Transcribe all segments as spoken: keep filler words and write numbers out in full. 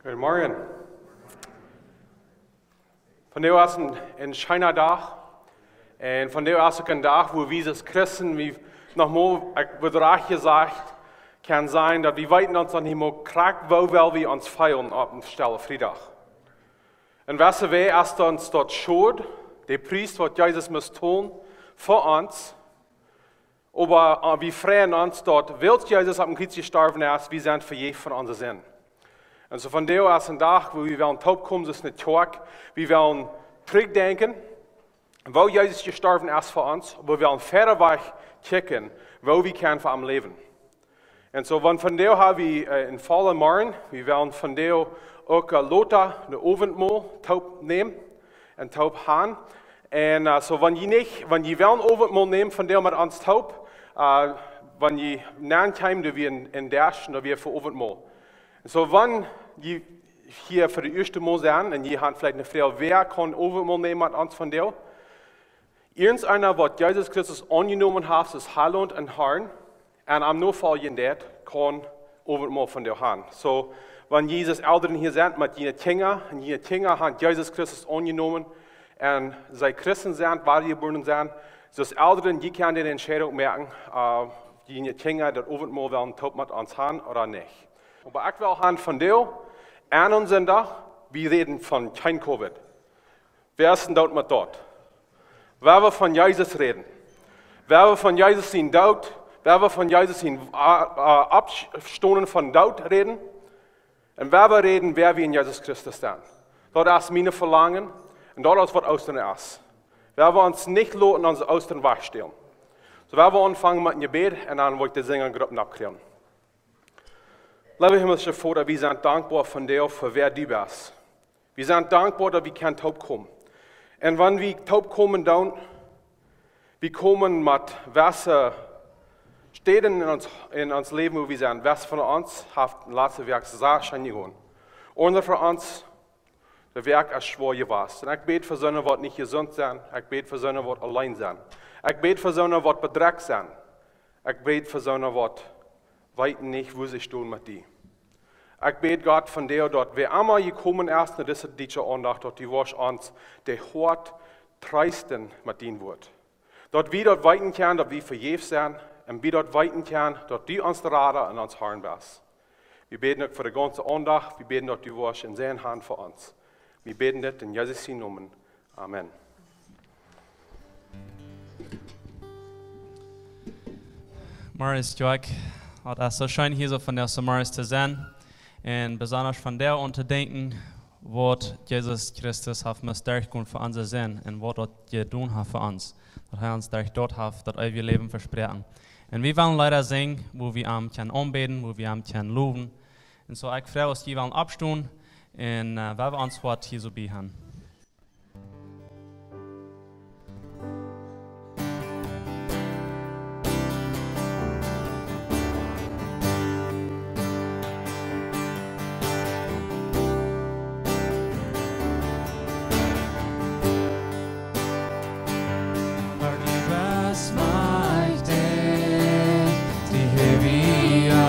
Guten Morgen. Vondoag es een, een scheena Dach. Un vondoag es uk een Dach, wua wie aus Christen, wie noch mol, ekj wudd rajcht jesajcht, kaun sennen, daut wie weeten ons noch nich mol krakjt, woo well wie ons feelen opp een Stelle Friedach. Un weetst waut, es ons daut schod, de Pries, waut Jesus must tolen fa ons, oba, äh, wie freien ons daut, wiels Jesus opp een Kjriez jestorwen es, wie sent vejäft von onse Sind. Un soo vondoag es een Dach, wua wie wellen toopkomen, soo aus eene Kjoakj, wie wellen trigjdenkjen, woo Jesus jestorwen es fa ons, oba wie wellen wieda wajch kjikjen, woo wie kjennen fa am läwen. Un soo, wan vondoag ha wie, äh, een vollen Morjen, wie wellen vondoag uk, äh, lota daut Owentmol toop nämen un toop han. Un, äh, soo, wan jie nich, wan jie wellen Owentmol nämen vondoag met ons toop, äh, wan jie nenn kjeemen, dan wie een, een Desch, dan wie fa Owentmol. Un soo, wan jie hia fa daut ieeschte Mol sent un jie han veleicht eene Froag, wäa kaun Owentmol nämen met ons vondoag? Irjenteena, waut Jesus Christus aunjenomen haft aus Heilaunt un Herr, un am nofoljen deit, kaun Owentmol vondoag han. Soo, wan jie aus Elren hia sent met june Kjinja, un june Kjinja han Jesus Christus aunjenomen, un see Christen sent, wadajebuaren sent, soo aus Elren, jie kjennen de Entscheidunk moaken, äh, june Kjinja daut Owentmol wellen toop met ons han ooda nich. Oba ekj well han vondoag, aun een Sindach, wie räden von kjeen Covid. Wäa es dan doot met daut? Wie wellen von Jesus räden. Wie wellen von Jesus sien Doot. Wie wellen von Jesus sien, äh, äh, Oppstonen von Doot räden. Un wie wellen räden, wäa wie en Jesus Christus sent. Daut es mien Velangen. Un daut es waut Oostren es. Wie wellen ons nich loten onse Oostren wajchstälen. Soo, wie wellen aunfangen met een Jebäd un dan woa ekj de Sinjagrupp noch kjrieen. Leewa himmlischa Voda, wie sent dankboa vondoag fa wäa du best. Wie sent dankboa daut wie kjennen toopkomen. Un wan wie toopkomen dan, wie komen met jewesse Städen en ons, en ons Läwen, wua wie sent. Wäa von ons haft de latste Wäakj sea scheen jegonen. Aundre von ons, de Wäakj es schwoa jewast. Un ekj bäd fa soone, waut nich jesunt sent. Ekj bäd fa soone, waut auleen sent. Ekj bäd fa soone, waut bedrekjt sent. Ekj bäd fa soone, waut weeten nich, woo see stonen met die. Ekj bäd, Gott, vondoag daut wäa emma jekomen es no dise Dach Aundacht, daut du woascht ons de Hoat treesten met dien Wuat. Daut wie daut weeten kjennen, daut wie vejäft sent, un wie daut weeten kjennen, daut du ons Rada un ons Herr best. Wie bäden uk fa de gaunze Aundacht, wie bäden, daut du woascht een Säajen han fa ons. Wie bäden dit en Jesus sien Nomen. Amen. Morjes, Kjoakj. Daut es soo scheen hia soo vondoag soo morjes to sennen. Un besonda vondoag aun to denkjen, waut Jesus Christus haft must derchgonen fa onse Sind un waut daut jedonen haft fa ons. Daut hee ons derch daut haft daut eewje Läwen vesproaken. Un wie wellen Leeda sinjen, wua wie am kjennen aunbäden, wua wie am kjennen lowen. Un soo, ekj froag aus jie wellen oppstonen un, äh, wie wellen ons waut hia soo bie han. Herr, du best mächtig, die Hewia.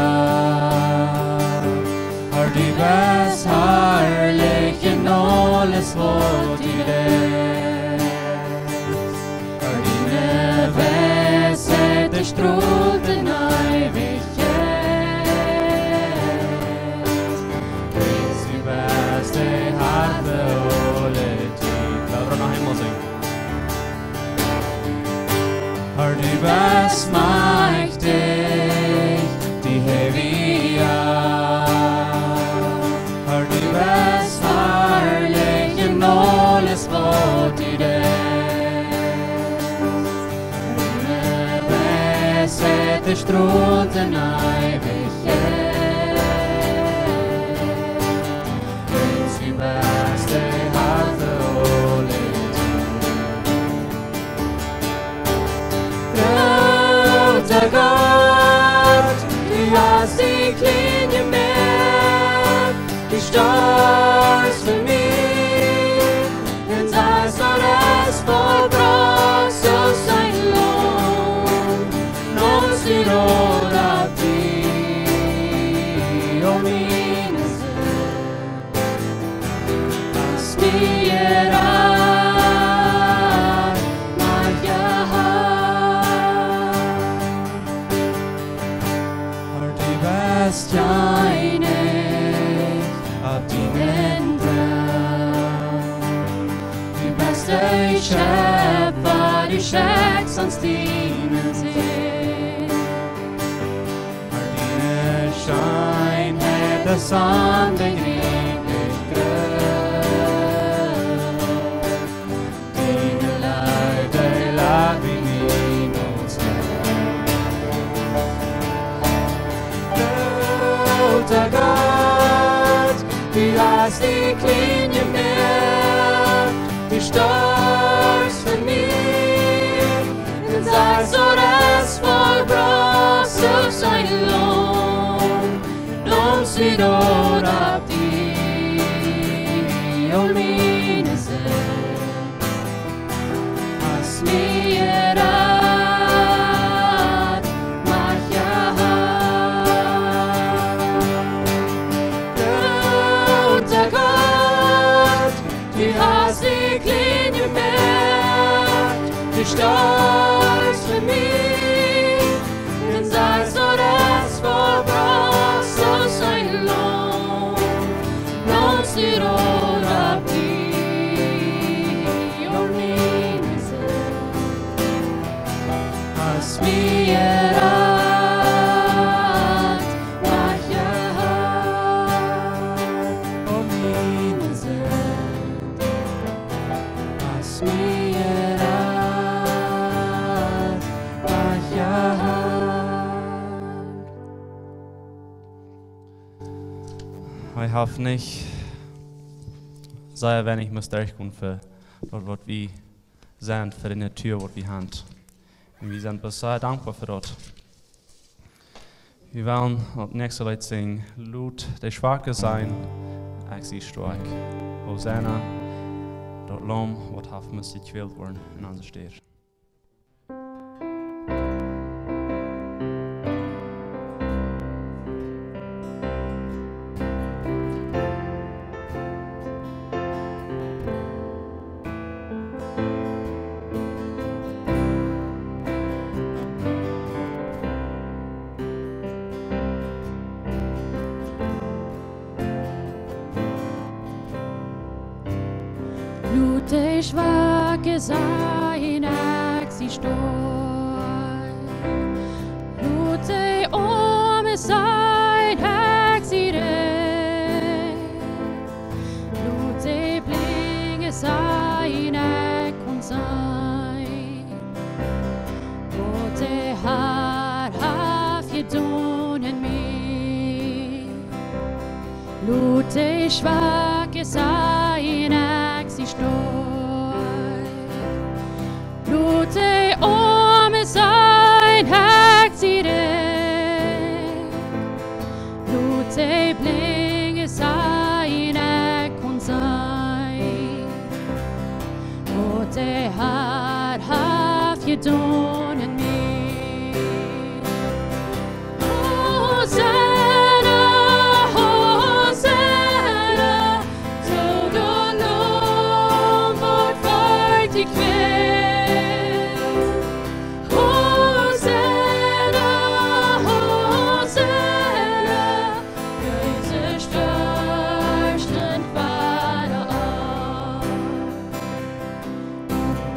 Herr, du best herrlich en aules, waut du deist. Herr, diene Weisheit, dee strolt en Eewichkjeit. Wiels du best de Herr fa aule Tiet. Lot ons noch eemol sinjen. Herr, du best mächtig, die Hewia. Herr, du best herrlich en aules, waut du deist. Diene Weisheit, dee strolt en Eewichkjeit. Wiels du best de Herr fa aule Tiet. Groota Gott, du hast die Kjlinj jemoakt, du storfst fa mie, un deist aules vollbrocht, soo aus een Laum, nommst du Rot opp die, o miene Seel. Best jeinig opp dienen Troon. Du best de Schepfa, du schekjst ons dienen Sän. Fa diene Scheenheit es onbejrieflich groot. Diene Leew, dee lat mie niemols loos. Groota Gott, du hast die kjlien jemoakt, du storfst fa mie. Un sajchst, daut es vollbrocht, soo aus een Laum, nomst du daut opp die, om miene Sind. Hast mie jerat, mien Harr. Groota Gott, du hast die kjlien jemoakt, du storfst fa mie. Un sajchst, daut es vollbrocht, soo aus een Laum, nomst du daut opp die, om miene Sind. Hast mie jerat, mien Harr, om miene Sind. Hast mie jerat, mien Harr. Ekj hab nich sea weinich must derchgonen fa daut, waut wie sent, fa de Natua, waut wie haben. Un wie sent bloos sea dankboa fa daut. Wie wellen daut näakjste Leet sinjen: Lot de Schwake sajen, ekj sie stoakj. Hosanna, daut Laum, waut haft must jekjwält woaren en onse Städ. Lot de Schwake sajen, ekj sie stoakj. Lot de Oame sajen, ekj sie rikj. Lot de Blinje sajen, ekj kaun seenen. Waut de Harr haft jedonen en mie. Lot de Schwake sajen, ekj sie stoakj. Lot de Oame sajen, ekj sie rikj. Lot de Blinje sajen, ekj kaun seenen. Waut de Harr haft jedonen en mie. Hosanna, Hosanna, to daut Laum, waut woat jekjwält. Hosanna, Hosanna, Jeist, storfst un wada opp.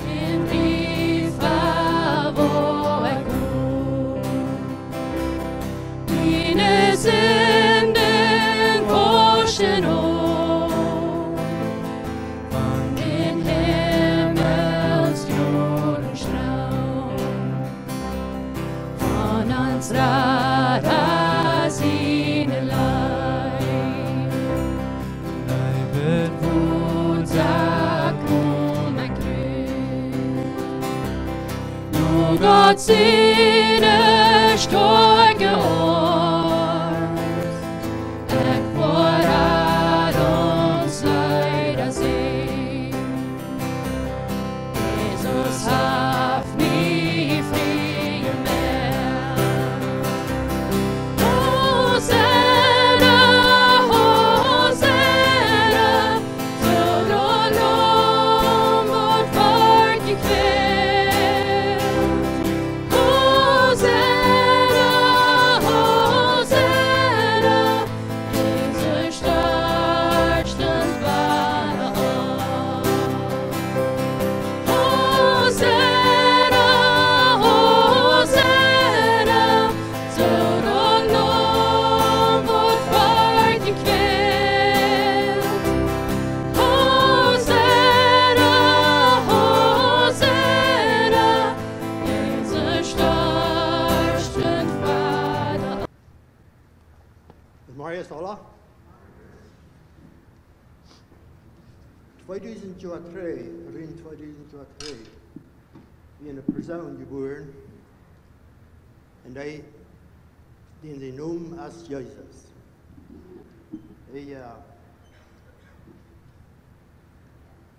En Lief, wua ekj go. Miene Sinden woschen auf von dän Himmels groten Stroom. Von ons Rada siene Leew, Leew woat sacht komen trigj. No Gott siene stoakje Oarm, ekj woa ons Leeda sinjen. Jesus haft mie frie jemoakt. Hosanna, Hosanna, to daut Laum, waut woat jekjwält. Hosanna, Marius Ola. Tweedusent Joa trigj, rund tweedusent Joa trigj, wia eene Persoon jebuaren, un dee, dän sien Nomen es Jesus. Hee, äh,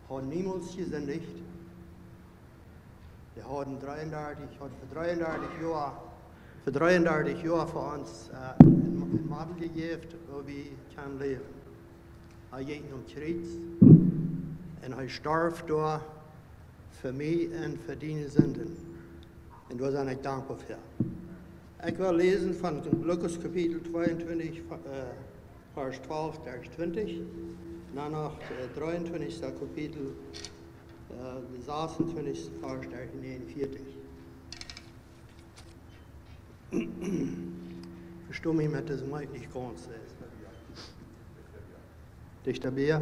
haud niemols jesindicht. Dee haud dreeundartich, haud fa dreeundartich Joa, fa dreeundartich Joa fa ons, äh, een, een Model jejäft, woo wie kjennen läwen. Hee jinkj nom Kjriez un hee storf doa fa mie un fa diene Sinden. Un doa sie ekj dankboa fa. Ekj well läsen von Lukas Kapitel tweeuntwintich, äh, Varsch twalf bat twintich, dan noch, äh, dreeuntwintichste Kapitel, äh, de sasuntwintichste Varsch bat näajenunvieetich. Ekj vesto mie met dise Mic nich gaunz, äh, dicht bie.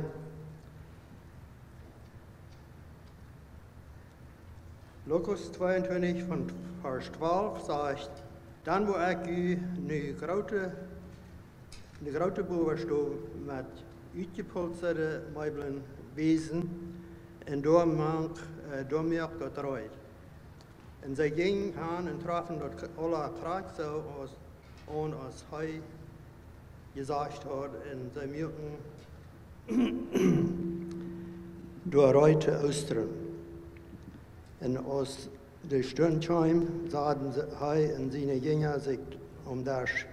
Lukas tweeuntwintich von Varsch twalf sajcht: Dan woa ekj junt eene groote, eene groote Bowastow met utjepolstade Meeblen wiesen, un doa muak, äh, doa muak daut reed. Un see jinjen han un troffen daut k-, aula krakjt soo aus, aun aus hee jesajcht haud, un see muaken doa reed to Oostren. Un aus de Stund kjeem, saten see, hee un siene Jinja sikj aum Desch.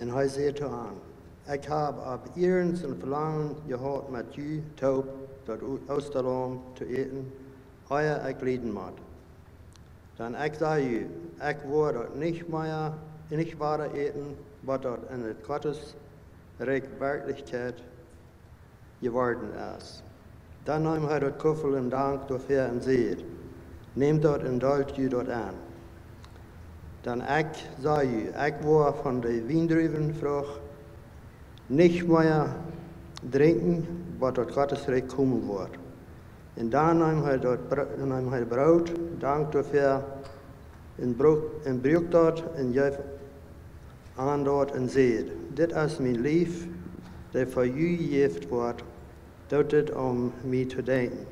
Un hee säd to an: Ekj hab opp iernst een Velangen jehaut, met junt toop daut O-, Oostalaum to äten, ea ekj lieden mott. Dan ekj saj junt, ekj woa daut nich mea, nich wada äten, bat daut en daut Gottes Rikj Werkjlichkjeit jeworden es. Dan neem hee daut Kuffel un dankt doafäa un säd: Nämt daut un deelt junt daut en. Dan ekj saj junt, ekj woa von de Wiendruwenfrucht nich mea drinkjen, bat daut Gottes Rikj komen woat. Un dan neem hee daut Br-, neem hee Broot, dankt doafäa un bruak, un bruak daut un jeef an daut un säd: Dit es mien Lief, dee fa junt jejäft woat, doot dit om mie to denkjen.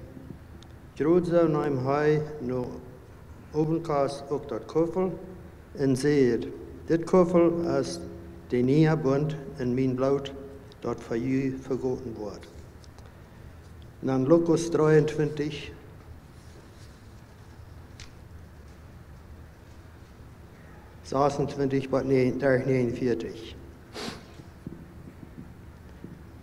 Krakjt soo neem hee no Owentkost uk daut Kuffel un säd: Dit Kuffel es de niea Bunt en mien Bloot, daut fa junt vegoten woat. Un dan Lukas dreeuntwintich, sasuntwintich bat näajen-, äh, näajenunvieetich.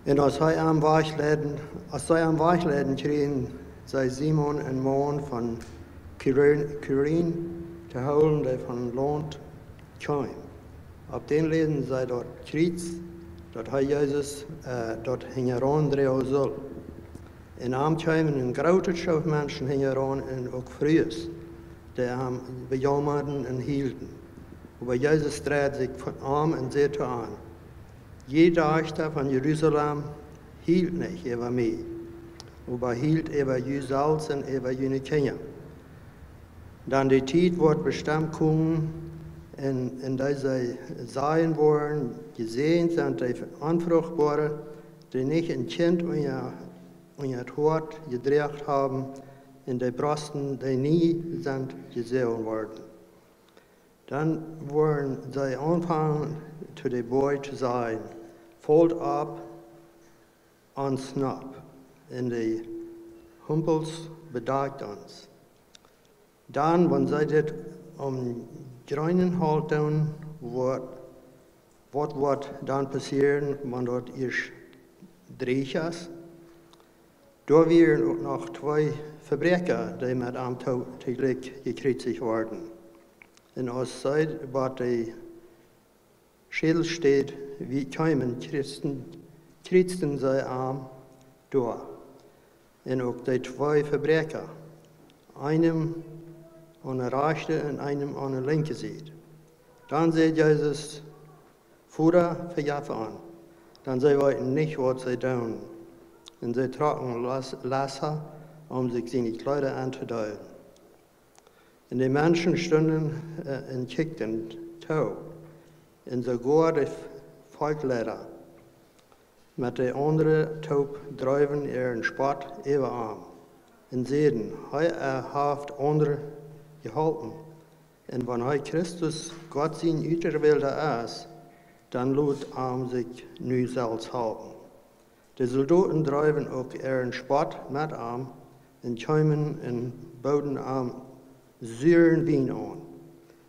Un aus hee am wajchleiden, aus see am wajchleiden, kjrieejen see Simon, een Maun von Kyrene, Kyrene, to hoolen, dee von Launt kjeem. Opp dän läden see daut Kjriez, daut hee Jesus, äh, daut hinjaraun droagen sull. Un am kjeemen een grootet Schoof Menschen hinjaraun un uk Frues, dee am bejaumaden un hielden. Oba Jesus dreid sikj von an un säd to an: Jie Dajchta von Jerusalem, hielt nich äwa mie, oba hielt äwa junt selfst un äwa june Kjinja. Dan de Tiet woat bestemt komen, un, un dee see sajen woaren: Jesäajent sent dee Onfruchtboare, dee nich een Kjint unja, unja daut Hoat jedroagen haben, un dee Brosten, dee nie sent jesäajen worden. Dan woaren see aunfangen to de Boaj to sajen: Folt opp ons nopp, un de Humpels bedakjt ons. Dan, wan see dit aum Jreenen Holt doonen, waut, waut woat dan passieren, wan daut ieescht dreech es? Doa wieren uk noch twee Vebräakja, dee met am to-, toojlikj jekjriezicht worden. Un aus see bat de Schädelstäd wie-, kjeemen, kjriezten, kjriezten see am doa. Un uk dee twee Vebräakja, eenen aun de rajchte un eenen aun de linkje Sied. Dan säd Jesus: Voda, vejeff an, dan see weeten nich, waut see doonen. Un see trocken las-, lesa, om sikj siene Kjleeda auntodeelen. Un de Menschen stunden, äh, un kjikjten too. Un soogoa de F-, Volkjleida. Met de aundre toop dreewen äaren Spott äwa am un säden: "Hee, äh, haft aundre jeholpen. Un wan hee Christus, Gott sien Uterwälda es, dan lot am sikj nu selfst halpen." De Soldoten dreewen uk äaren Spott met am un kjeemen un booden am suren Wien aun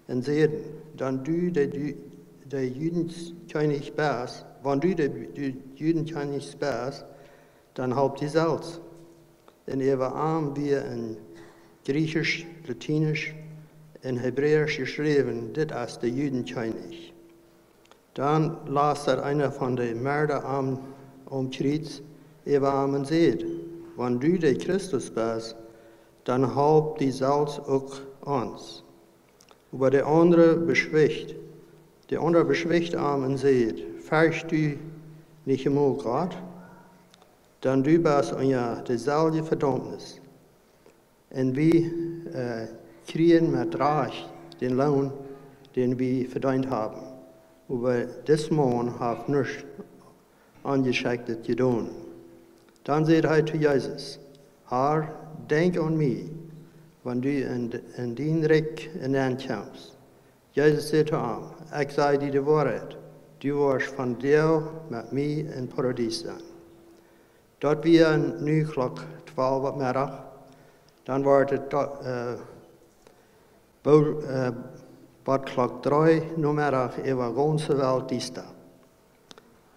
un säden: "Wan du de, Ju- de Juden sien Kjennich best, wan du de, de Juden sien Kjennich best, dan halp die selfst." Un äwa am wia en Griechischt, Latinisch un Hebräisch jeschräwen: "Dit es de Juden sien Kjennich." Dan lastad eena von de Moorda am aum Kjriez äwa am un säd: "Wan du de Christus best, dan halp die selfst uk ons." Oba de aundre beschwicht, de aundre beschwicht am un säd: "Fercht du nich emol Gott? Dan du best unja deselwje Vedaumnis. Un wie, äh, kjrieen met Rajcht dän Loon, dän wie vedeent haben. Oba dis Maun haft nuscht Onjeschekjtet jedonen." Dan säd hee to Jesus: "Herr, denkj aun mie, wan du en, en dien Rikj nenn kjemst." Jesus säd to am: "Ekj saj die de Woarheit, du woascht vondoag met mie em Paradies sennen." Daut wia nu Klock twalw Nomeddach. Dan wort et do-, äh, boo-, äh, bot Klock dree Nomeddach äwa de gaunze Welt diesta.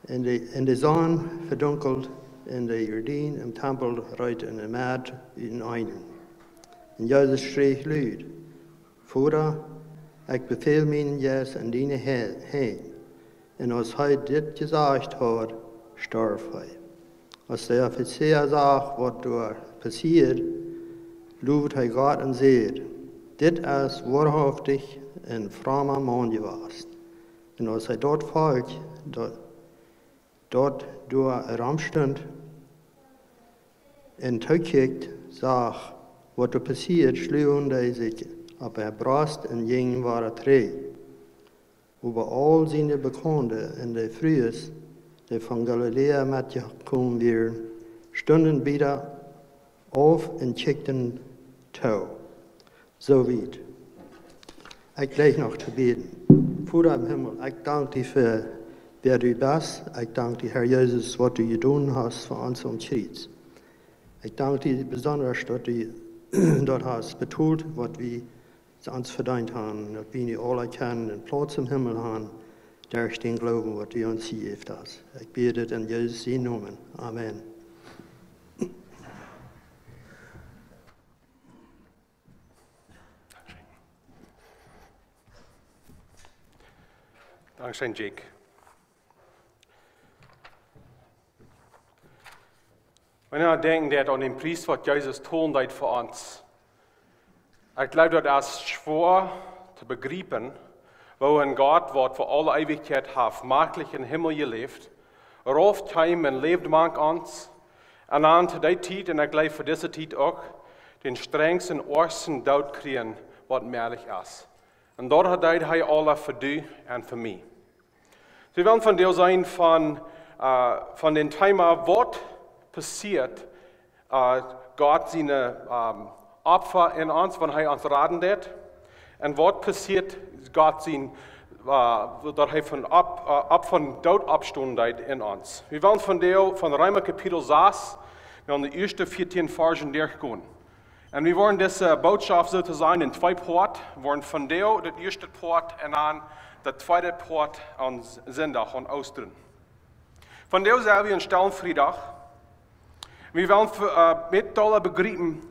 Un de, un de Sonn vedunkeld un de Jardien em Tempel reet en de Med utenaunda. Un Jesus schrieech lud: "Voda, ekj befäl mienen Jeist en diene Hä-, Henj." Un aus hee dit jesajcht haud, storf hee. Aus de Offizia sach, waut doa passieed, lowd hee Gott un säd: "Dit es woarhauftich een fromma Maun jewast." Un aus hee daut Volkj, daut, daut doa romstunt un tookjikjt, sach, waut doa passieed, schluagen dee sikj opp äare Brost un jinjen wada trigj. Oba aul siene Bekaunde un de Frues, dee von Galiläa metjekomen wieren, stunden wieda opp un kjikjten too. Soo wiet. Ekj jleich noch to bäden. Voda em Himmel, ekj dank die fa wäa du best. Ekj dank die, Herr Jesus, waut du jedonen hast fa ons aum Kjriez. Ekj dank die besonda, daut du daut hast betolt, waut wie ons vedeent haben, daut wie nu aule kjennen een Plauz em Himmel haben, derch dän Gloowen, waut du ons jejäft hast. Ekj bäd dit en Jesus sienen Nomen. Amen. Dankscheen, Jake. Wan wie denkjen, daut aun dän Pries, waut Jesus tolen deed fa ons. Ekj jleew, daut es schwoa to bejriepen, woo een Gott, waut fa aule Eewichkjeit haft werkjlich em Himmel jeläft, rauf kjeem un läwd mank ons, un dan to dee Tiet, un ekj jleew fa dise Tiet uk, dän strenjsten, oajsten Doot kjrieech, waut mäajlich es. Un daut deed hee aules fa die un fa mie. Wie wellen vondoag seenen von, äh, von dän Thema, waut passieet, äh, Gott siene, ähm, Opfa en ons, wan hee ons raden deed. Un waut passieet Gott sien, äh, daut hee von opp, äh, opp von Doot oppstonen deed en ons. Wie wellen vondoag von Reema Kapitel sas, no de ieeschte vieetieen Varzen derchgonen. Un wie woaren dise Bootschoft soo to sajen en twee Poat, woaren vondoag daut ieeschte Poat un dan daut tweede Poat aum Sindach, aun Oostren. Vondoag sent wie aum Stellenfriedach. Wie wellen, äh, met dolla bejriepen,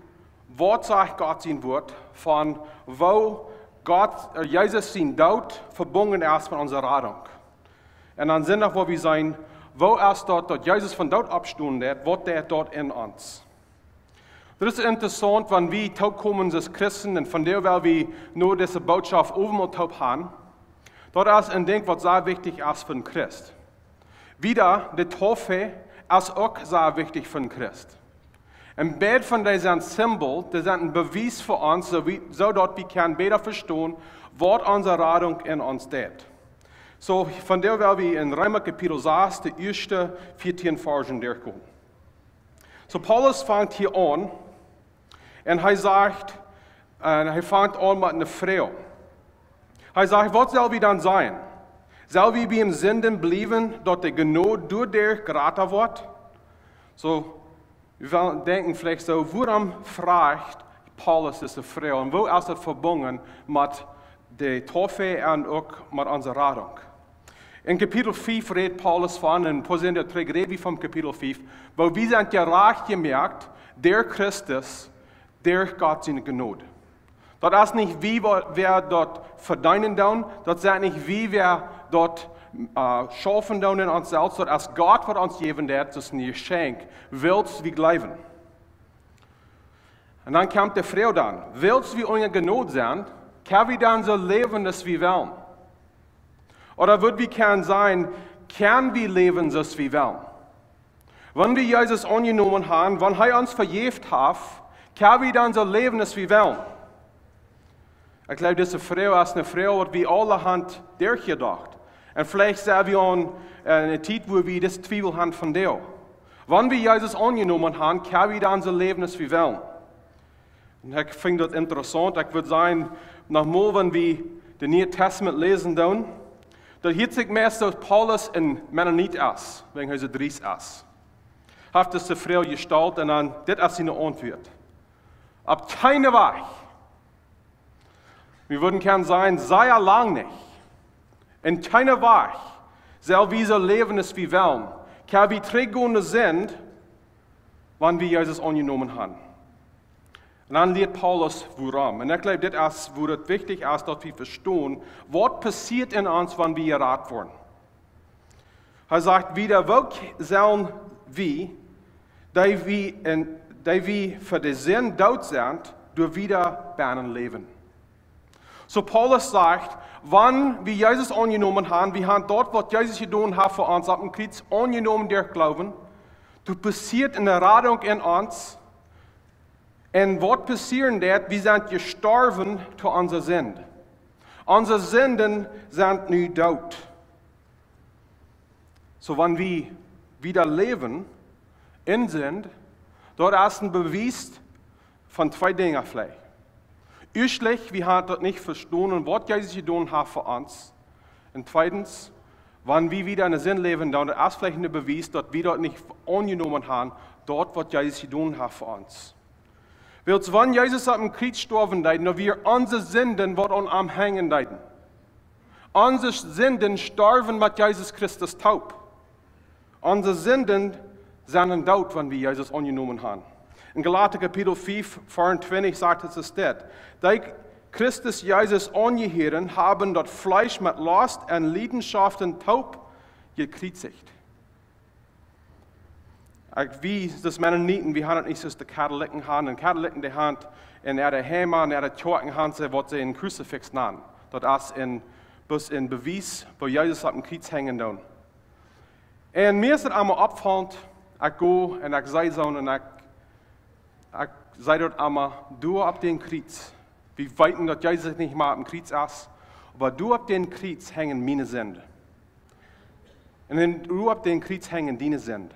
waut sajcht Gott sien Wort, von woo Gott, äh, Jesus sien Doot vebungen es met onse Radunk. Un aun Sindach, wua wie seenen, woo es daut, daut Jesus von Doot oppstonen deed, waut deed daut en ons? Daut es interessaunt, wan wie toopkomen aus Christen, un vondoag, wiels wie nu dise Bootschoft Owentmol toop haben, daut es een Dinkj, waut sea wichtich es fa een Christ. Wieda, de Taufe es uk sea wichtich fa een Christ. Un beid von dee sent Symbol, dee sent een Bewies fa ons, soo wie, soo daut wie kjennen bäta vestonen, waut onse Radunk en ons deed. So, vondoag well wie en Reema Kapitel sas, de ieeschte vieetieen Varschen derchgonen. So, Paulus fangt hia aun un hee sajcht, un hee fangt aun met eene Froag. Hee sajcht: "Waut sell wie dan sajen? Sell wie bie de Sinden bliewen, daut de Jnod doaderch jrata woat?" So, wie wellen denkjen veleicht soo: Wuarom froagt Paulus dise Froag un woo es daut vebungen met de Taufe un uk met onse Radunk? En Kapitel fief rät Paulus von, un een poa Sindach trigj räd wie von Kapitel fief, woo wie sent jerajcht jemoakt derch Christus, derch Gott siene Jnod. Daut es nich wie, wa-, wäa daut vedeenen doonen, daut sent nich wie, wäa daut, äh, schaufen doonen en ons selfst, daut es Gott, waut ons jäwen deit, daut es een Jeschenkj, wiels wie jleewen. Un dan kjemt de Froag dan: Wiels wie unja Jnod sent, kjenn wie dan soo läwen aus wie wellen? Ooda wudd wie kjennen sajen, kjenn wie läwen soo aus wie wellen? Wan wie Jesus aunjenomen han, wan hee ons vejäft haft, kjenn wie dan soo läwen aus wie wellen? Ekj jleew, dise Froag es eene Froag, waut wie aule han derchjedocht. Un veleicht sent wie aun, äh, eene Tiet, wua wie dise Twiewel han vondoag. Wan wie Jesus aunjenomen han, kjenn wie dan soo läwen aus wie wellen? Un ekj finj daut interessaunt. Ekj wudd sajen, nochmol, wan wie daut Niee Tastament läsen doonen, daut hieet sikj meist, daut Paulus een Mennonit es, wäajen hee soo driest es. Haft dise Froag jestalt un dan, dit es siene Auntwuat: Opp kjeenen Wajch. Wie wudden kjennen sajen, sea lang nich. Opp kjeenen Wajch sell wie soo läwen aus wie wellen. Kjenn wie trigjgonen no Sind, wan wie Jesus aunjenomen han? Un dan lieet Paulus wuarom. Un ekj jleew, dit es, wua daut wichtich es, daut wie vestonen, waut passieet en ons, wan wie jerat woaren. Hee sajcht wieda: "Woo sellen wie, dee wie en, dee wie fa de Sind doot sent, doa wieda bennen läwen?" So Paulus sajcht, wan wie Jesus aunjenomen han, wie han daut, waut Jesus jedonen haft fa ons opp dän Kjriez, aunjenomen derch Gloowen, doa passieet eene Radunk en ons. Un waut passieren deit, wie sent jestorwen to onse Sind. Onse Sinden sent nu doot. So, wan wie wieda läwen en Sind, daut es een Bewies von twee Dinja veleicht. Ieeschtlich, wie han daut nich vestonen, waut Jesus jedonen haft fa ons. Un tweedens, wan wie wieda en de Sind läwen, dan es veleicht een Bewies, daut wie daut nich aunjenomen han, daut, waut Jesus jedonen haft fa ons. Wiels wan Jesus opp dän Kjriez stoawen deed, dan wieren onse Sinden, waut aun am henjen deeden. Onse Sinden storwen met Jesus Christus toop. Onse Sinden sent doot, wan wie Jesus aunjenomen han. En Galata Kapitel fief, Varsch twintich sajcht et soo: "Dee Christus Jesus aunjehieeden, haben daut Fleesch met Lost un Liedenschoften toop jekjriezicht." Ekj, wie, daut Mennoniten, wie han et nich soo aus de Katholiken han. Un Katholiken, dee han en äare Heime, en äare Kjoakjen han see, waut see een Kruzifix nanen. Daut es een, bloos een Bewies, woo Jesus opp dän Kjriez henjen deed. Un mie es et emma oppjefollen, ekj go un ekj see soo, un ekj, ekj see daut emma, doa opp dän Kjriez. Wie weeten, daut Jesus nich mea opp dän Kjriez es, oba doa opp dän Kjriez henjen miene Sind. Un dan doa opp dän Kjriez henjen diene Sind.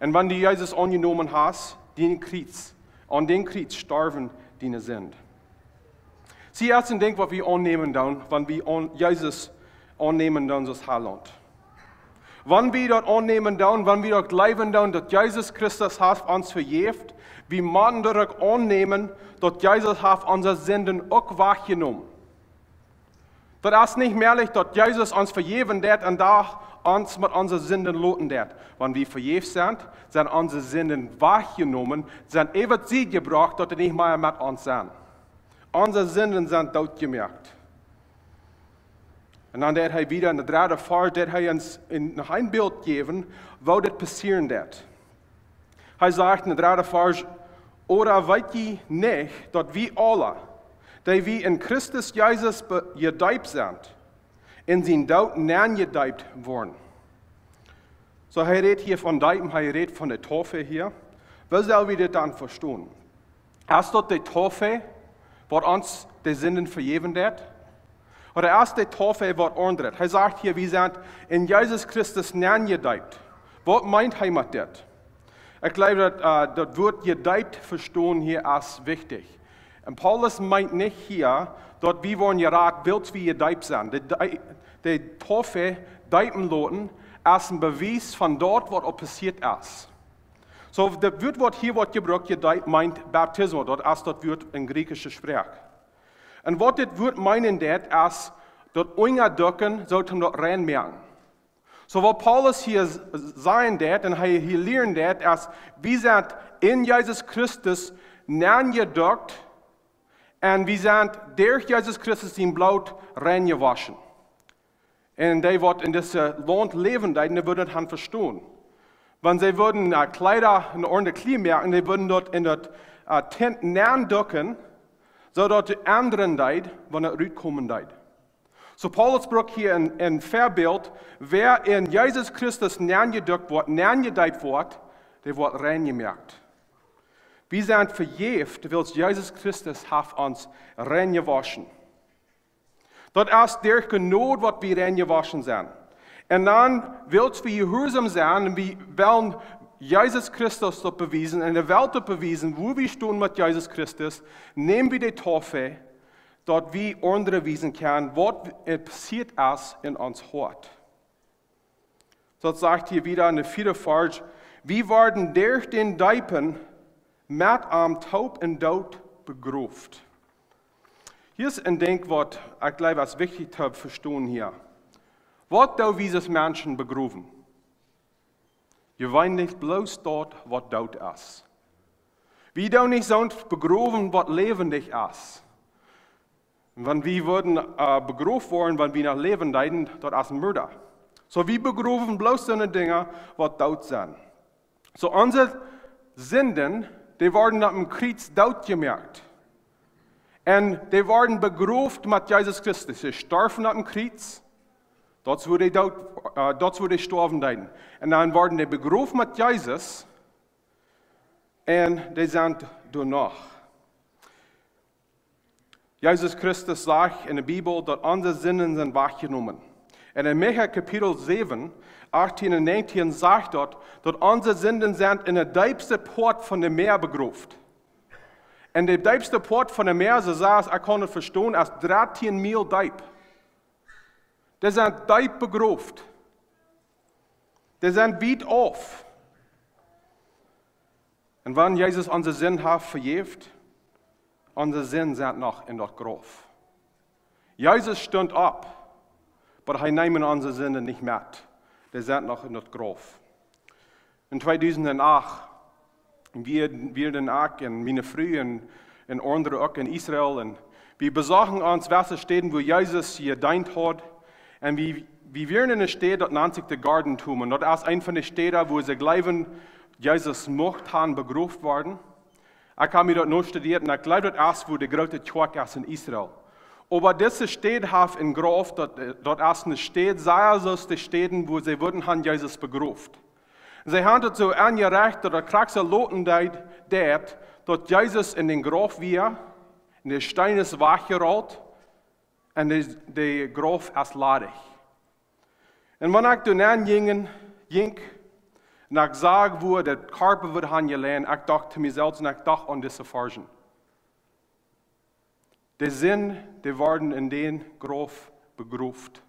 Un wan du Jesus aunjenomen hast, dän Kjriez, aun dän Kjriez storwen diene Sind. See, daut es een Dinkj, waut wie aunnämen doonen, wan wie aun-, Jesus aunnämen doonen aus Heilaunt. Wan wie daut aunnämen doonen, wan wie daut jleewen doonen, daut Jesus Christus haft ons vejäft, wie motten daut uk aunnämen, daut Jesus haft onse Sinden uk wajchjenomen. Daut es nich mäajlich, daut Jesus ons vejäwen deit un dan ons met onse Sinden loten deit. Wan wie vejäft sent, sent onse Sinden wajchjenomen, sent äwa de Sied jebrocht, daut dee nich mea met ons sent. Onse Sinden sent doot jemoakt. Un dan deit hee wieda en dän dredden Varsch, deit hee ons een, noch een Bilt jäwen, woo dit passieren deit. Hee sajcht en dän dredden Varsch: "Ooda weet jie nich, daut wie aule, dee wie en Christus Jesus be-, jedeept sent, en sienen Doot nenn jedeept woaren?" So, hee rät hia von deepen, hee rät von de Taufe hia. Woo sell wie dit dan vestonen? Es daut de Taufe, waut ons de Sinden vejäwen deit? Oba ieescht de Taufe, waut aundret. Hee sajcht hia, wie sent en Jesus Christus nenjedeept. Waut meent hee met dit? Ekj jleew daut, äh, daut Wuat jedeept vestonen hia es wichtich. Un Paulus meent nich hia, daut wie woaren jerat, wiels wie jedeept sent. De, de, de Taufe deepen loten es een Bewies von daut, waut aul passieet es. Soo, daut Wuat, waut hia woat jebrukt, jedeept, meent baptismo. Daut es daut Wuat en griechische Sproak. Un waut dit Wuat meenen deit, es daut unjaducken, soo toom daut rein moaken. Soo waut Paulus hia s-, sajen deit un hee hia lieren deit, es, wie sent en Jesus Christus nenjedukt un wie sent derch Jesus Christus sien Bloot reinjewoschen. Un dee, waut en dit Launt läwen deeden, dee wudden daut han vestonen. Wan see wudden, äh, Kjleeda en Ordnunk moaken, dee wudden daut en daut, äh, Tent nenducken, soo daut daut endren deed, wan daut rutkomen deed. Soo Paulus brukt hia een, een Väabilt, wäa en Jesus Christus nenjedukt woat, nenjedeept woat, dee woat reinjemoakt. Wie sent vejäft, wiels Jesus Christus haft ons reinjewoschen. Daut es derch Jnod, waut wie reinjewoschen sent. Un dan, wiels wie jehuarsom sent, un wie wellen Jesus Christus daut bewiesen, un de Welt daut bewiesen, woo wie stonen met Jesus Christus, näm wie de Taufe, daut wie aundre wiesen kjennen, waut passieet es en ons Hoat. Daut sajcht hia wada en de vieede Varsch: Wie worden derch daut Deepen met am toop em Doot begroft. Hia es een Dinkj, waut ekj jleew, es wichtich to vestonen hia. Waut doo wie aus Menschen begrowen? Jeweenlich bloos daut, waut doot es. Wie doonen nich soont begrowen, waut läwendich es. Wan wie wudden, äh, begroft woaren, wan wie noch läwen deeden, daut es een Moord. Soo, wie begrowen bloos soone Dinja, waut doot sent. Soo, onse Sinden, dee worden opp een Kjriez dootjemoakt. Un dee worden begroft met Jesus Christus. Dee storwen opp een Kjriez. Daut es woo dee doot, äh, daut es woo dee stoawen deeden. Un dan worden dee begroft met Jesus. Un dee sent doano. Jesus Christus sajcht en de Bibel, daut onse Sinden sent wajchjenomen. Un en Micha Kapitel säwen, achtieen un näajentieen sajcht daut, daut onse Sinden sent en de deepste Poat von de Mäa begroft. Un de deepste Poat von de Mäa, soo aus ekj kaun daut vestonen, es dartieen Miel deep. Dee sent deep begroft. Dee sent wiet auf. Un wan Jesus onse Sind haft vejäft, onse Sind sent noch en daut Grauf. Jesus stunt opp, oba hee neem onse Sinden nich met. Dee sent noch en daut Grauf. En tweedusent acht, wie, wie dan uk un miene Fru un, un aundre uk en Israel. Un wie besochten ons wesse Städen, wua Jesus jedeent haud. Un wie, wie wieren en eene Staut, daut nant sikj de Gardentombes. Daut es eent von de Städen, wua see jleewen, Jesus mucht han begroft woaren. Ekj hab mie daut noch studieet un ekj jleew, daut es, wua de groote Kjoakj es en Israel. Oba dise Staut haft een Grauf, daut, daut es eene Staut, soo aus de Städen, wua see wudden han Jesus begroft. See han daut soo enjerecht, daut daut krakjt soo loten deed, daut, daut Jesus en dän Grauf wia, un de Steen es wajchjerolt, un de, de Grauf es ladich. Un wan ekj doa nenn jinkj, jinkj, un ekj sach, wua de Kjarpa wort hanjelajen, ekj docht to mie selfst, un ekj docht aun dise Varschen. De Sind, dee worden en dän Grauf begroft.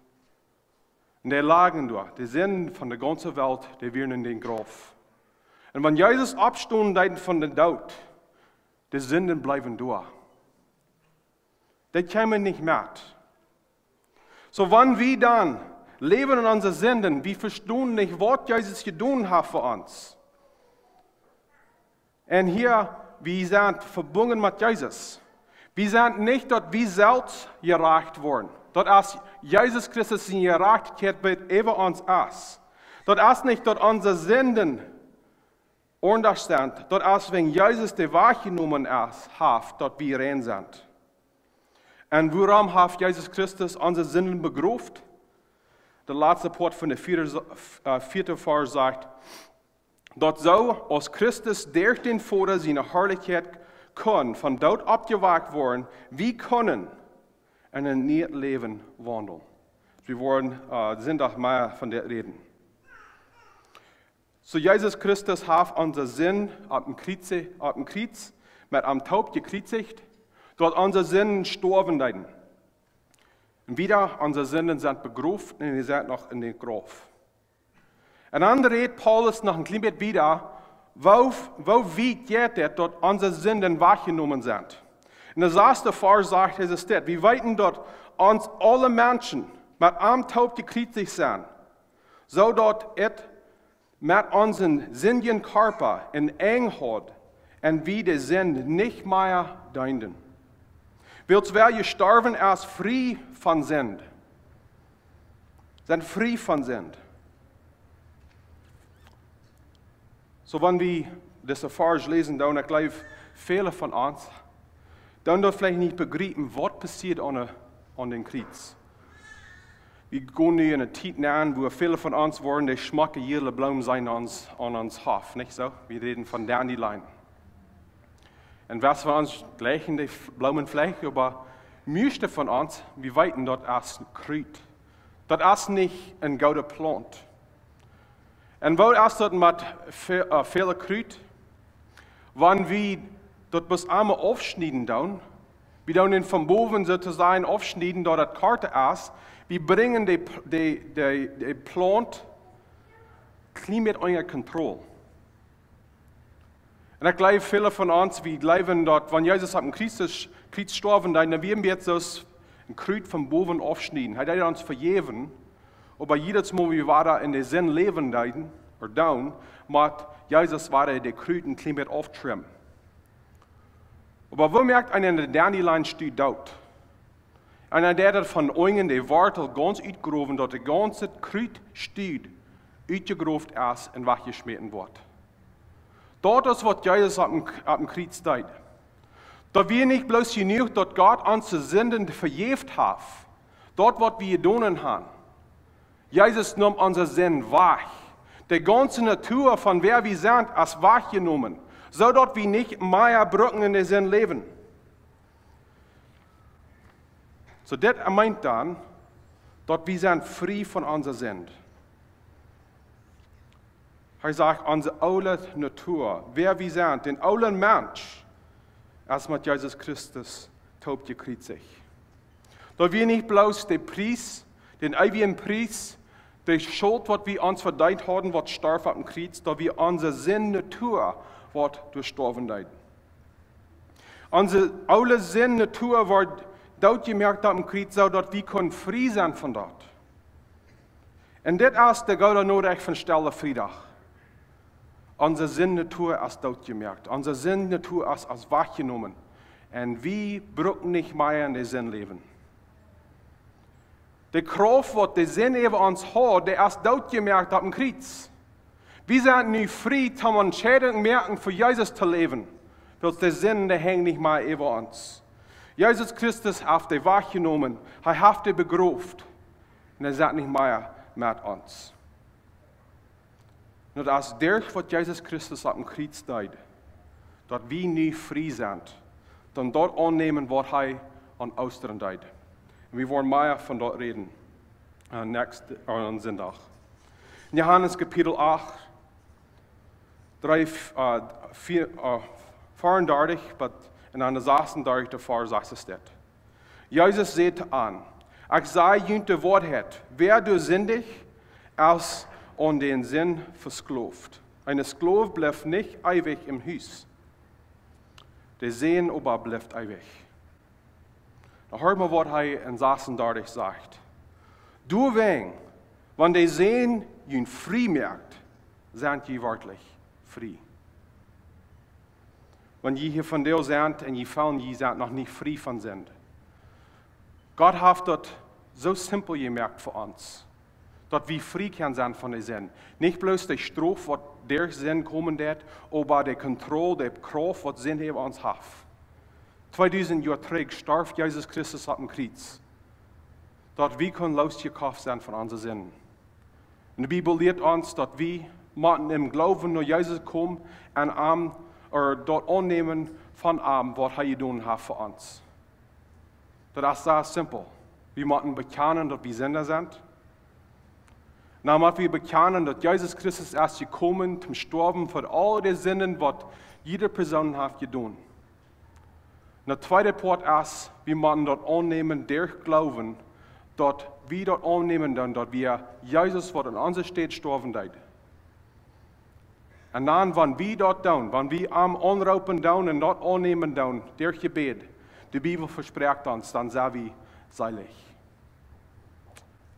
Un dee lagen doa. De Sind von de gaunze Welt, dee wieren en dän Grauf. Un wan Jesus oppstunt deed von dän Doot, de Sinden bleewen doa. Dee kjeemen nich met. Soo, wan wie dan läwen en onse Sinden, wie vestonen nich, waut Jesus jedonen haft fa ons. Un hia, wie sent vebungen met Jesus. Wie sent nich, daut wie selfst jerajcht woaren. Daut es Jesus Christus siene Jerajchtichkjeit, waut äwa ons es. Daut es nich, daut onse Sinden aundasch sent. Daut es wäajen Jesus, dee wajchjenomen es, haft, daut wie rein sent. Un wuarom haft Jesus Christus onse Sinden begroft? De latste Poat von de vieede, äh, vieede Varsch sajcht, daut soo aus Christus derch dän Voda siene Harlichkjeit kunn vom Doot oppjewakjt woaren, wie kjennen en een nieet Läwen waundlen. Wie woaren äh, Sindach mea von dit räden. Soo Jesus Christus haft onse Sind opp een Kjriez, opp een Kjriez met am toop jekjriezicht, daut onse Sinden stoawen deeden. Un wieda, onse Sinden sent begroft un dee sent noch en dän Grauf. Un dan rät Paulus noch een kjlien bät wieda, woo, woo wiet jeit dit, daut onse Sinden wajchjenomen sent. En de sasde Varsch sajcht hee dit: Wie weeten, daut ons aule Menschen met am toop jekjriezicht sent, soo daut et met onsen sindjen Kjarpa een Enj haud un wie de Sind nich mea deenden. Wiels wäa jestorwen es, frie von Sind. Sent frie von Sind. Soo, wan wie dise Varsch läsen, dan, ekj jleew, väle von ons, dan daut veleicht nich bejriepen, waut passieet aun, aun dän Kjriez. Wie gonen nu en eene Tiet nenn, wua väle von ons woaren dee schmocke jiele Bloom seenen aun ons, aun ons Hoff, nich soo? Wie räden von Dandelion. Un waut von ons jleichen dee F-, Bloomen veleicht, oba mieeschte von ons, wie weeten, daut es een Krut. Daut es nich eene goode Plaunt. Un woo es daut met ve-, äh, väle Krut? Wan wie daut bloos eemol aufschnieden doonen, wie doonen dän von bowen sotosajen aufschnieden, daut daut kort es, wie brinjen dee, dee, dee, dee Plaunt kjlien bät unja Kontroll. Un ekj jleew, väle von ons, wie jleewen daut, wan Jesus opp een Kjriez, Kjriez stoawen deed, dan wia hee soo aus een Krut von bowen aufschnieden. Hee deed ons vejäwen, oba jiedet Mol, wua wie wada en de Sind läwen deeden, ooda doonen, mott Jesus wada de Krut een kjlien bät auftrimmen. Oba woo moakt eena een Dandelion-Stud doot? Un hee deed daut von unjen de Wortel gaunz utgrowen, daut de gaunze Krutstud utjegroft es un wajchjeschmäten woat. Daut es, waut Jesus opp een, opp een Kjriez deed. Daut wia nich bloos jenuach, daut Gott onse Sinden vejäft haft, daut, waut wie jedonen haben. Jesus neem onse Sind wajch. De gaunze Natua von wäa wie sent, es wajchjenomen, soo daut wie nich mea brucken en de Sind läwen. Soo, dit meent dan, daut wie sent frie von onse Sind. Hee sajcht, onse oole Natua, wäa wie sent, dän oolen Mensch, es met Jesus Christus toop jekjriezicht. Daut wia nich bloos de Pries, dän eewjen Pries, de Schult, waut wie ons vedeent hauden, waut storf opp een Kjriez, daut wia onse Sind-Natua, waut doa stoawen deed. Onse oole Sind-Natua wort dootjemoakt opp een Kjriez, soo daut wie kunnen frie sennen von daut. Un dit es de goode Norecht von Stelle Friedach. Onse Sind-Natua es dootjemoakt. Onse Sind-Natua es, es wajchjenomen. Un wie brucken nich mea en de Sind läwen. De Krauft, waut de Sind äwa ons haud, dee es dootjemoakt opp een Kjriez. Wie sent nu frie, om Entscheidungen moaken, fa Jesus to läwen. Wiels de Sind, dee henjt nich mea äwa ons. Jesus Christus haft dee wajchjenomen. Hee haft dee begroft. Un hee sent nich mea met ons. Un daut es derch, waut Jesus Christus opp een Kjriez deed, daut wie nu frie sent, dan daut aunnämen, waut hee aun Oostren deed. Un wie woaren mea von daut räden, äh, next, äh, aun Sindach. En Johanes Kapitel acht, dree, äh, vea, äh, veeaundartich, bat, un aun de sasuntachtichste Varsch sajcht et dit. Jesus säd an: Ekj saj junt de Woarheit, wäa doa sindicht, es aun de Sind vesklowt. Een Skloow blift nich eewich em Hus. De Sän oba blift eewich. Nu hia mol, waut hee en sasuntachtichste sajcht. Doawäajen, wan de Sän junt frie moakt, sent jie werkjlich frie. Wan jie hia vondoag sent un jie feelen, jie sent noch nich frie von Sind. Gott haft daut soo simpel jemoakt fa ons, daut wie frie kjennen sennen von de Sind. Nich bloos de Strof, waut derch Sind komen deed, oba de Kontroll, de Krauft, waut Sind äwa ons haft. Tweedusent Joa trigj storf Jesus Christus opp een Kjriez, daut wie kunnen losjekoft sennen von onse Sinden. Un de Bibel lieet ons, daut wie motten em Gloowen no Jesus komen un am, ooda daut aunnämen von am, waut hee jedonen haft fa ons. Daut es soo simpel. Wie motten bekjanen, daut wie Sinda sent. Na, mott wie bekjanen, daut Jesus Christus es jekomen toom stoawen fa aul de Sinden, waut jieda Persoon haft jedonen. Un daut tweede Poat es, wie motten daut aunnämen derch Gloowen, daut wie daut aunnämen doonen, daut wie Jesus, waut en onse Städ stoawen deed. Un dan, wan wie daut doonen, wan wie am aunroopen doonen un daut aunnämen doonen derch Jebäd, de Bibel vesprakjt ons, dan sent wie seelich.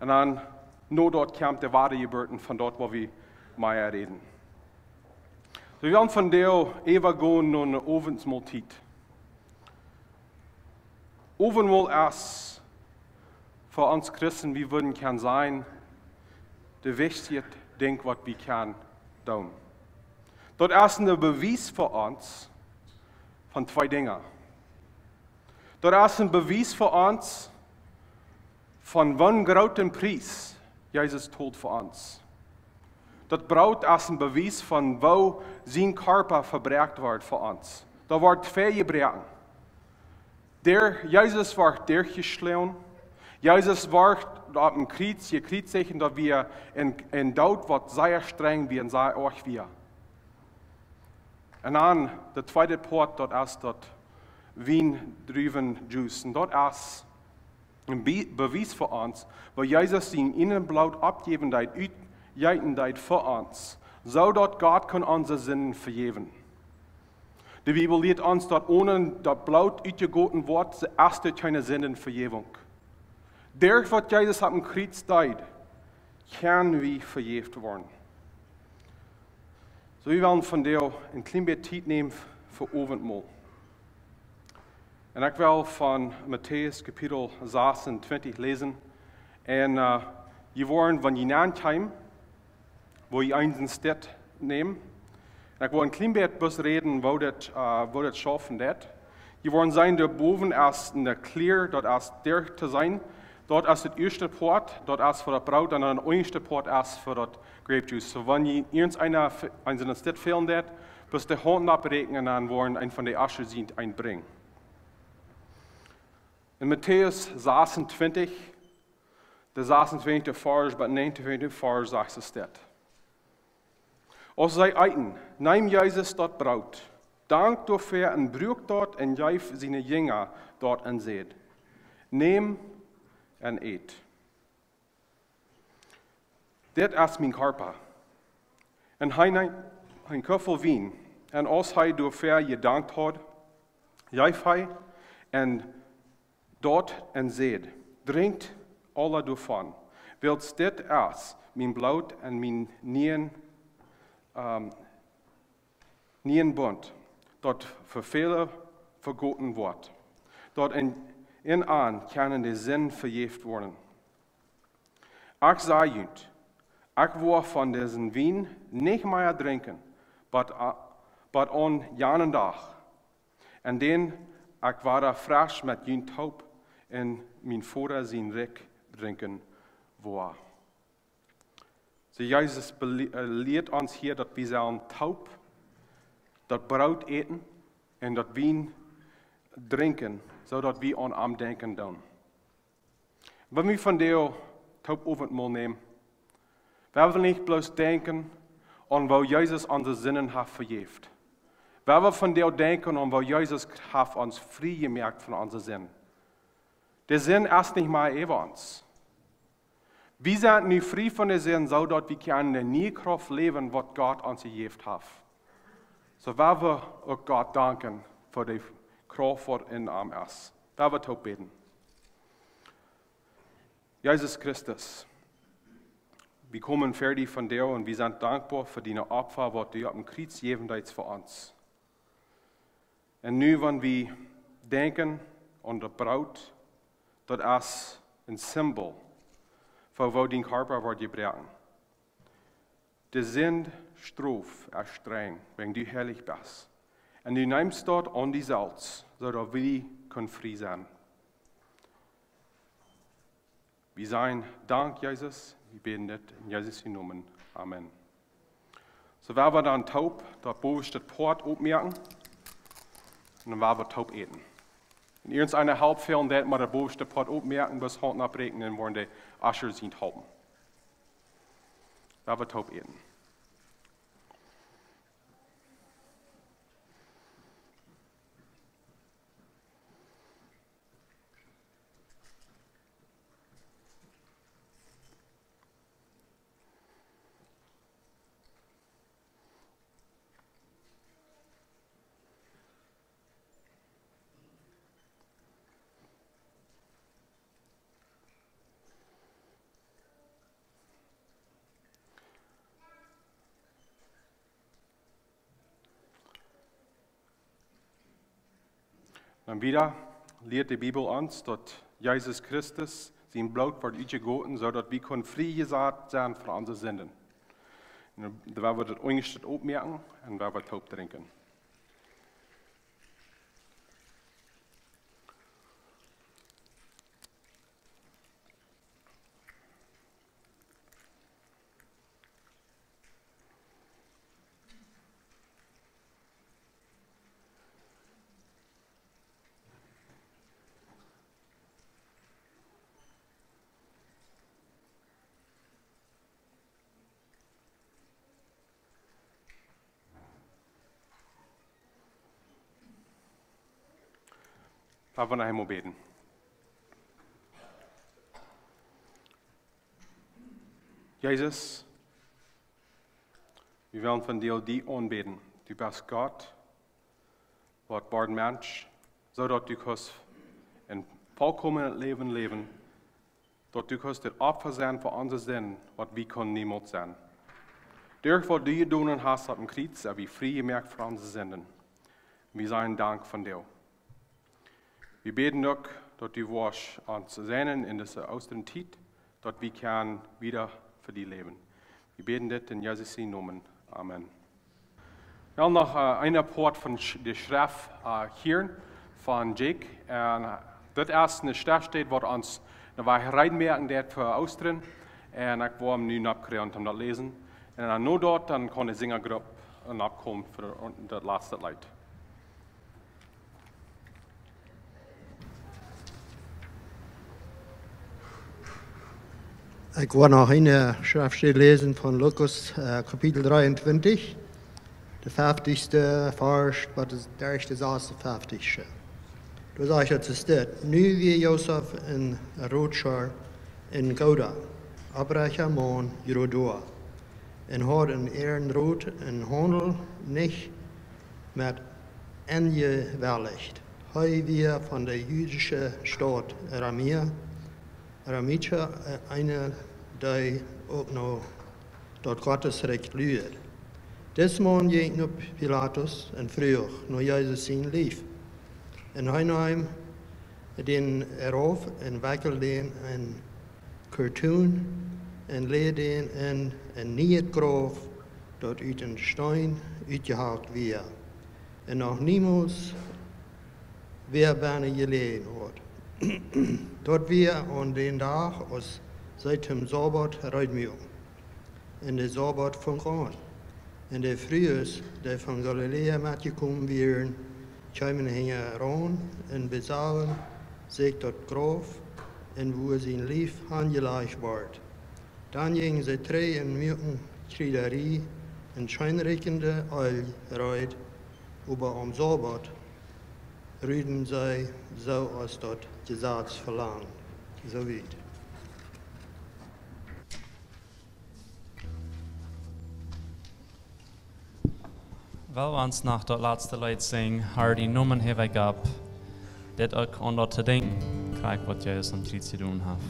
Un dan, no daut kjemt de Wadajebuat von daut, waut wie mea räden. Wie wellen vondoag äwagonen no ne Owentmoltiet. Owentmol es fa ons Christen, wie wudden kjennen sajen, de wichtichste Dinkj, waut wie kjennen doonen. Daut es een Bewies fa ons von twee Dinja. Daut es een Bewies fa ons von woo een grooten Pries Jesus told fa ons. Daut Broot es een Bewies von woo sien Kjarpa vebroaken wort fa ons. Daut wort väajebroaken. Dee, Jesus wort derchjeschloagen. Jesus wort opp een Kjriez jekjriezicht, daut wia een, een Doot, waut sea strenj wia un sea oajch wia. Un dan de tweede Poat, daut es daut Wiendruwenjuice. Un daut es een Be-, Bewies fa ons, woo Jesus sien eejnet Bloot aufjeewen deed, utjeeten deed fa ons, soo daut Gott kunn onse Sinden vejäwen. De Bibel lieet ons, daut onen daut Bloot utjegoten woat, es doa kjeene Sindenvejäwunk. Derch waut Jesus opp een Kjriez deed, kjenn wie vejäft woaren. Soo, wie wellen vondoag een kjlien bät Tiet nämen fa Owentmol. Un ekj well von Matäus Kapitel sasuntwintich läsen. Un, äh, jie woaren, wan jie nenn kjeemen, woa jie eenen Stekj nämen. Un ekj well een kjlien bät bloos räden, woo daut, äh, woo daut schaufen deit. Jie woaren seenen, doa bowen es ne Kjlia, daut es doa to seenen. Daut es daut ieeschte Poat, daut es fa daut Broot, un dan daut aundre Poat es fa daut Grape Juice. Soo, wan jie irjent eena f-, eenen Stekj fälen deit, bloos de Haunt opprieekjen un dan woaren een von de Ushers junt eent brinjen. En Matäus sasuntwintich, de sasuntwintichste Varsch bat näajenuntwintichste Varsch, sajcht et dit. Aus see eeten, neem Jesus daut Broot, dankd doafäa un bruak daut un jeef siene Jinja daut un säd: "Nämt un ät. Dit es mien Kjarpa." Un hee neem een Kuffel Wien, un aus hee doafäa jedankt haud, jeef hee an daut un säd: "Drinkjt aula doavon, wiels dit es mien Bloot en mien nieen, ähm, nieen Bunt, daut fa väle vegoten woat. Daut en, en an kjennen de Sinden vejäft woaren. Ekj saj junt, ekj woa von disen Wien nich mea drinkjen, bat a-, bat aun janen Dach, aun dän ekj wada fresch met junt toop en mien Voda sien Rikj drinkjen woa." Soo, Jesus bele-, äh, lieet ons hia, daut wie sellen toop daut Broot äten un daut Wien drinkjen, soo daut wie aun am denkjen doonen. Wan wie vondoag toop Owentmol nämen, woa wie nich bloos denkjen aun woo Jesus onse Sinden haft vejäft. Woa wie vondoag denkjen aun woo Jesus haft ons frie jemoakt von onse Sinden. De Sind es nich mea äwa ons. Wie sent nu frie von de Sind, soo daut wie kjennen de niee Krauft läwen, waut Gott ons jejäft haft. Soo woa wie uk Gott danken fa de Krauft, waut en am es. Woa wie toop bäden. Jesus Christus, wie komen ver die vondoag un wie sent dankboa fa dien Opfa, waut du opp een Kjriez jejäft hast fa ons. Un nu, wan wie denkjen aun daut Broot, daut es een Simbol fa woo dien Kjarpa woat jebroaken. De Sind Strof es strenj, wan du heilich best. Un du neemst daut aun die selfst, soo daut wie kjennen frie sennen. Wie sajen: "Dank, Jesus." Wie bäden dit en Jesus sienen Nomen. Amen. Soo woa wie dan toop daut bowaschte Poat oppmoaken un dan woa wie toop äten. Wan irjent eena Help fält, deit mau daut bowaschte Poat oppmoaken, bat Haunt oppräakjen, dan woaren de Ushers junt halpen. Lot ons toop bäden. Dan wieda lieet de Bibel ons, daut Jesus Christus sien Bloot wort utjegoten, soo daut wie kunnen frie jesat sennen von onse Sinden. Un dan woa wie daut Unjascheet oppmoaken un woa wie toop drinkjen. Lot ons noch eemol bäden. Jesus, wie wellen vondoag die aunbäden. Du best Gott, waut wort Mensch, soo daut du kaust een volkomenet Läwen läwen, daut du kaust daut Opfa sennen fa onse Sinden, waut wie kunnen niemols sennen. Derch waut du jedonen hast opp dän Kjriez, sent wie frie jemoakt von onse Sinden. Wie sajen Dank vondoag. Wie bäden uk, daut du woascht ons säajnen en dise Oostatiet, daut wie kjennen wieda fa die läwen. Wie bäden dit en Jesus sienen Nomen. Amen. Well noch, äh, een Poat von Sch-, de Schreft, äh, hieren von Jake. Un, äh, dit es eene Schreft, waut ons eene Wäajch reed moaken deit fa Oostren. Un ekj woa am nu nopp kjrieen om daut läsen. Un dan no daut, dan kaun de Sinjagrupp nopp komen fa daut latste Leet. Ekj woa noch eene Schreftstäd läsen von Lukas, äh, Kapitel dreeuntwintich, de feftichste Varsch bat de, de ieeschte sasuntachtichste. Doa sajcht et, es dit: Nu wia Josef een Rotschar en Juda, oprechtja Maun, Jehuda, un haud en äaren Rot un Haundel nich met enjewellicht. Hee wia von de jüdische Staut Aramia, Aramia, äh, eena, dee uk no daut Gottes Rikj luad. Dis Maun jinkj no Pilatus un fruach no Jesus sien Lief. Un hee neem dän rauf un wekjeld dän en Kartun un läd dän en een nieet Grauf, daut ut een Steen utjehakt wia un noch niemols wäa bennen jeläajen haud. Daut wia aun dän Dach, aus see toom Sabat reed muaken. Un de Sabat funk aun. Un de Frues, dee von Galiläa metjekomen wieren, kjeemen hinjaraun un besagen sikj daut Grauf un wua sien Lief hanjelajcht wort. Dan jinjen see trigj un muaken Kjriedarie un scheenrikjende Eelj reed, oba aum Sabat ruden see, soo aus daut Jesaz velangd. Soo wiet. Well wie ons noch daut latste Leet sinjen, Har, dien Nomen heef ekj opp. Dit uk aun daut to denkjen, krakjt waut Jesus aum Kjriez jedonen haft.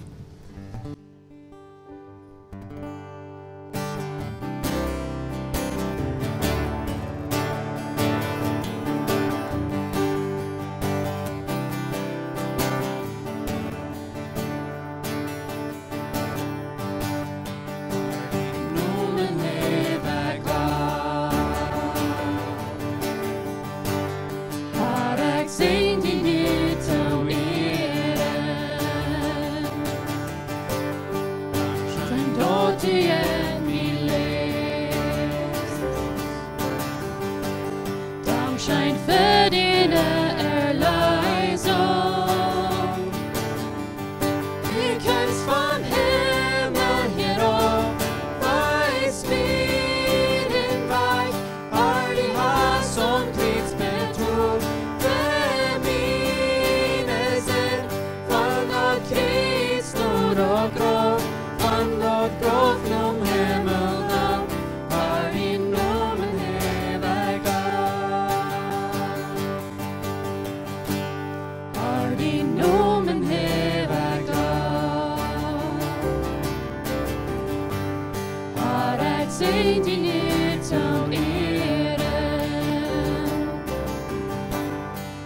Har, ekj sinj die nu to Ieren. Scheen daut du en mie läfst. Dankscheen fa diene Erleesunk. Sent die nich toom Ieren.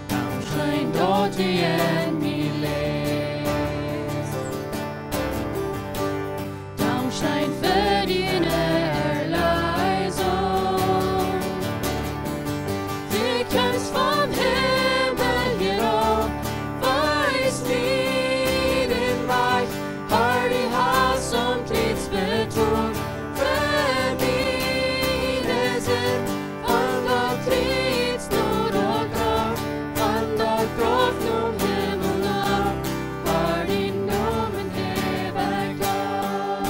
Dankscheen daut du en mie läfst. Dankscheen fa diene Erlösung. Du kjeemst vom Himmel hia rauf, weist mie dän Wajch. Harr, du hast aum Kjriez betolt fa miene Sind. Von daut Kjriez no daut Grauf, von daut Grauf nom Himmel nopp, harr, dien Nomen hab ekj loff.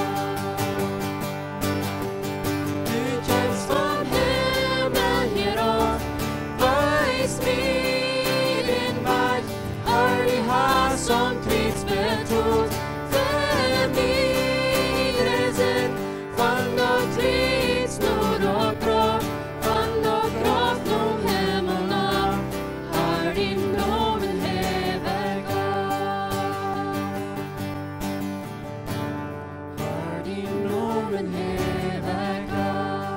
Du kjeemst vom Himmel hia rauf, weist mie dän Wajch. Harr, du hast aum Kjriez betolt fa miene Sind. Von daut Kjriez no daut Grauf, von daut Grauf nom Himmel nopp, harr, dien Nomen hab ekj loff. Harr, dien Nomen hab ekj loff.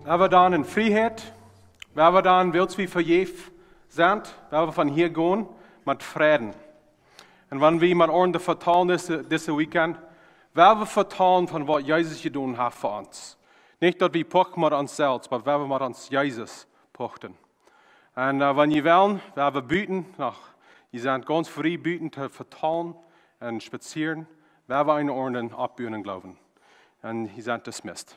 Wan wie dan en Frieheit, wan wie dan, wiels wie vejäft sent, wan wie von hia gonen met Fräd. Un wan wie met aundre vetalen dise, dise Weekend, wan wie vetalen von waut Jesus jedonen haft fa ons. Nich daut wie pochten met ons selfst, oba wan wie met ons Jesus pochten. Un, äh, wan jie wellen, wan wie buten, noch, jie sent gaunz frie buten to vetalen un spazieren, wan wie eenen Orden oppbuen em Gloowen. Un jie sent dismissed.